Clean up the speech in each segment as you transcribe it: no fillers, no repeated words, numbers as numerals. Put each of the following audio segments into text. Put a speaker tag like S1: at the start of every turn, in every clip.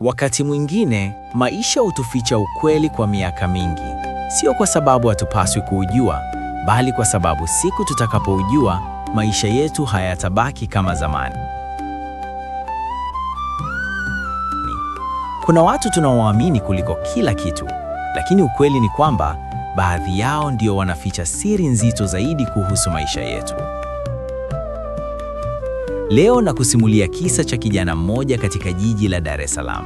S1: Wakati mwingine maisha hutuficha ukweli kwa miaka mingi, sio kwa sababu hatupaswi kuujua, bali kwa sababu siku tutakapoujua, maisha yetu hayatabaki kama zamani. Kuna watu tunaowaamini kuliko kila kitu, lakini ukweli ni kwamba baadhi yao ndio wanaficha siri nzito zaidi kuhusu maisha yetu. Leo nakusimulia kisa cha kijana mmoja katika jiji la Dar es Salaam.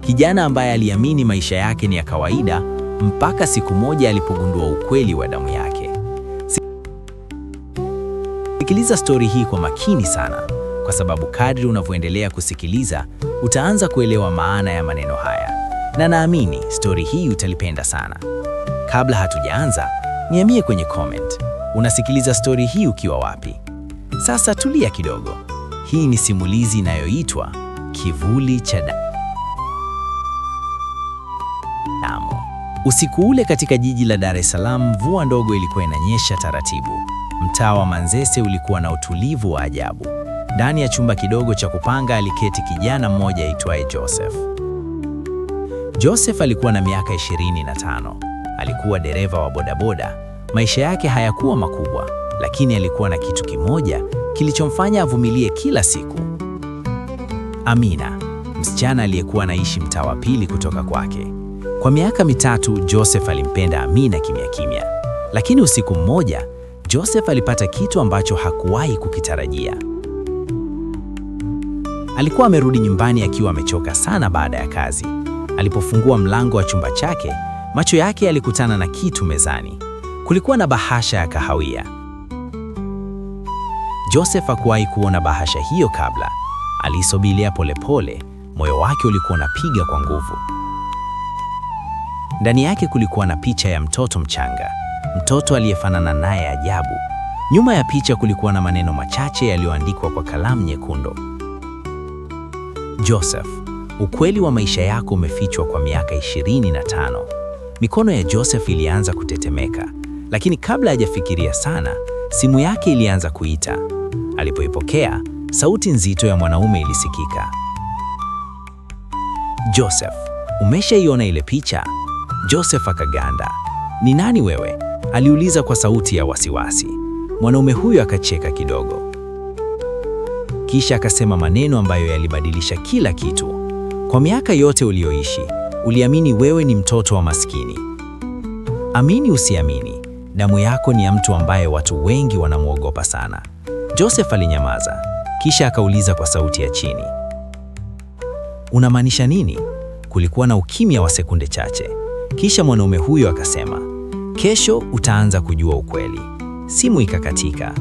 S1: Kijana ambaye aliamini maisha yake ni ya kawaida mpaka siku moja alipogundua ukweli wa damu yake. Sikiliza stori hii kwa makini sana, kwa sababu kadri unavyoendelea kusikiliza utaanza kuelewa maana ya maneno haya, na naamini stori hii utalipenda sana. Kabla hatujaanza, niambie kwenye comment, unasikiliza stori hii ukiwa wapi? Sasa tulia kidogo. Hii ni simulizi inayoitwa Kivuli cha Damu. Usiku ule katika jiji la Dar es Salaam, mvua ndogo ilikuwa inanyesha taratibu. Mtaa wa Manzese ulikuwa na utulivu wa ajabu. Ndani ya chumba kidogo cha kupanga aliketi kijana mmoja aitwaye Joseph. Joseph alikuwa na miaka 25. Alikuwa dereva wa bodaboda. Maisha yake hayakuwa makubwa, lakini alikuwa na kitu kimoja kilichomfanya avumilie kila siku. Amina, msichana aliyekuwa anaishi mtaa wa pili kutoka kwake. Kwa miaka 3 Joseph alimpenda Amina kimya kimya, lakini usiku mmoja Joseph alipata kitu ambacho hakuwahi kukitarajia. Alikuwa amerudi nyumbani akiwa amechoka sana baada ya kazi. Alipofungua mlango wa chumba chake, macho yake yalikutana na kitu mezani. Kulikuwa na bahasha ya kahawia. Joseph hakuwahi kuona bahasha hiyo kabla. Aliisogelea polepole, moyo wake ulikuwa unapiga kwa nguvu. Ndani yake kulikuwa na picha ya mtoto mchanga, mtoto aliyefanana naye ajabu. Nyuma ya picha kulikuwa na maneno machache yaliyoandikwa kwa kalamu nyekundu. Joseph, ukweli wa maisha yako umefichwa kwa miaka 25. Mikono ya Joseph ilianza kutetemeka, lakini kabla hajafikiria sana, simu yake ilianza kuita. Alipoipokea, sauti nzito ya mwanaume ilisikika. Joseph, umeshaiona ile picha? Joseph akaganda. Ni nani wewe? Aliuliza kwa sauti ya wasiwasi. Mwanaume huyo akacheka kidogo, kisha akasema maneno ambayo yalibadilisha kila kitu. Kwa miaka yote uliyoishi, uliamini wewe ni mtoto wa maskini. Amini usiamini, damu yako ni ya mtu ambaye watu wengi wanamwogopa sana. Joseph alinyamaza, kisha akauliza kwa sauti ya chini, unamaanisha nini? Kulikuwa na ukimya wa sekunde chache, kisha mwanaume huyo akasema, kesho utaanza kujua ukweli. Simu ikakatika.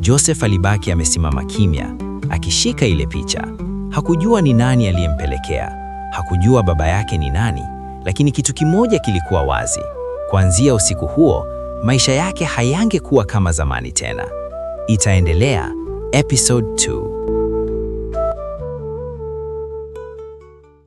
S1: Joseph alibaki amesimama kimya, akishika ile picha. Hakujua ni nani aliyempelekea, hakujua baba yake ni nani, lakini kitu kimoja kilikuwa wazi: kuanzia usiku huo, maisha yake hayangekuwa kama zamani tena. Itaendelea episode 2.